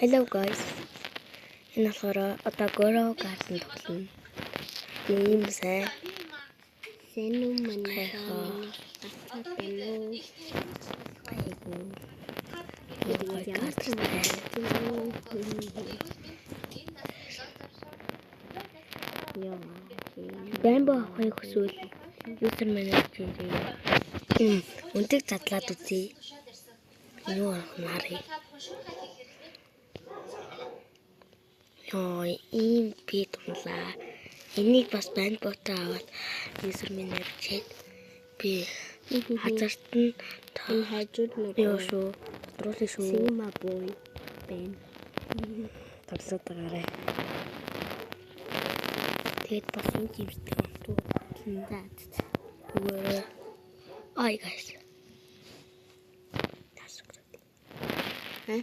Hello guys. Энэ болохоор одоо Grow Garden тоглоно. Ийм сайн. Сайн уу манай Хайхаа. гацаад байна уу? Айгуу. Тэгээд ямар ч юм Яа. Bamboo авахыг хүсвэл user manager юм. Өндөг задлаад үзье. Юу арах нь харъя. Йоо, ийм би тунлаа. Энийг бас bamboo-той аваад user manager би хазарт нь Энэ хажууд юу нөгөө шүү. Тодруулах шүү. Sigma boy байна. Тоглоод байгаарай. Тэгээд бас энэ жимстэй онтуу. За. Үгүй. Ай guys. Тасаг. Хэ?